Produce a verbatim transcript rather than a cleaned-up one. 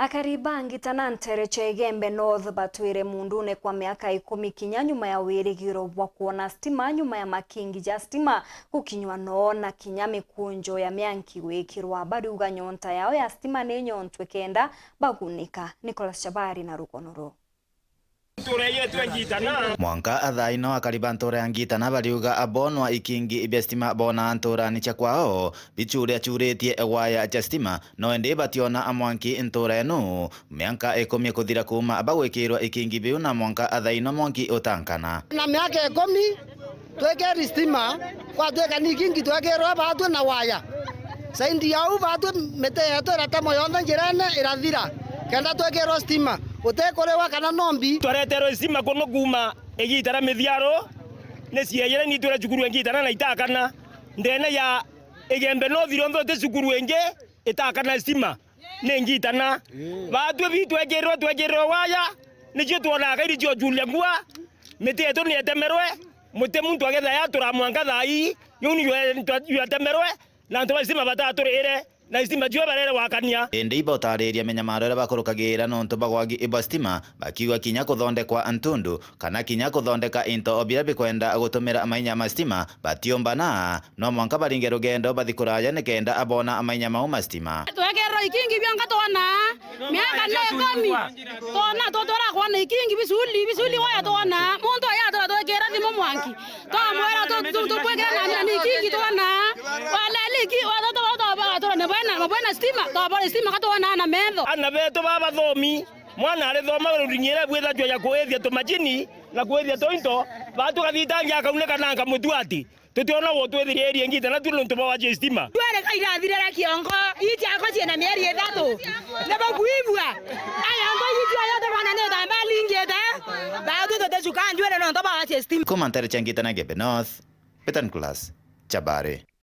Akari ba Ngitana nteere cia Igembe North batwire muundune kwa miaka ikumi kinya nyuma ya wirigiro bwa kwona stima nyuma ya makingi ja stima gukinywa noo na kinya mikunjo ya mianki gwikirwa. Bariuga nyonta yao ya stima ni nyontwe kenda bagunika. Nicholas Chabari na rugono ruu. Mwanka thaa ino akari ba ntuura ya Ngitana bariuga abonwa ikingi bia stima bona ntuurani cia kwao bichuriachuritie waya cia stima, no indi bationa mwanki ntuura inu. Mianka ikumi kuthira kuuma bagwikirwa ikingi biu na mwanka thaa ino mwanki utankana. Na miaka ikumi twikiri stima, gwatwika ni ikingi twekirwe baatwi na waya. Saindi ya uu baatwi miti yetu iratemwa yonthe njirene irathira, kenda twikirwe stima, utikuriwa kana nombi. Twareterwe stima kunu kuuma igiita ria mithiaro, ni cieyere ni itwire cukuru ya Ngitana na itakana. Ndene ya Igembe North rionthe uti cukuru ingi itakana stima. Ni Ngitana. Ii. Baatwi bi twekirirwe, twekirirwe waya, nicio twonaga kairi cio Julia ngua, miti yetu ni etemerwe, muti muntu agetha yatura mwanka thaa ii, yuu ni ywe-, ywetemerwe, na antu ba stima bataturire, na stima cio barere wakania. Indi ibautariria minyamaro iria bakurukagira nontu bwa gwagi bwa stima, bakiuga kinya kuthondekwa ntundu, kana kinya kuthondeka into biria bikwenda gutumira mainya ma stima, batiumbana, no mwanka baringe rugendo bathi kuraya nikenda abona mainya mau ma stima. Twekerwa ikingi bionka twona miaka ni ikumi, twona tutwira kwona ikingi bisuli, bisuli waya twona, muntu aya atura twikira thimu mwanki, twamwira tu-, tu-, tubwikira na, na ni ikingi twona, waleliki, watoto wao twaba, twatura ni bwena, bwena stima, twabore stima ka twona na metho. Ana betu babathomi, mwana arithoma ruring'ire bwithagua ya kuithia tumachini na kuithia tuinto, baatu gathitangia akaunika na nkamutua ati tutiona gutwithiririe Ngitana tu nontu bwa wacia stima. Ndwere ka irathirira kiongo, ii ciakwa ciina mieri ithatu. Nibo kwibua. Aya ngo ii cio yonthe bwana ni tamba lingite. Baatu tuticuka ndwere nontu bwa wacia stima. Kuma ntere cia Ngitana Igembe North, Peter Nicholas Chabari.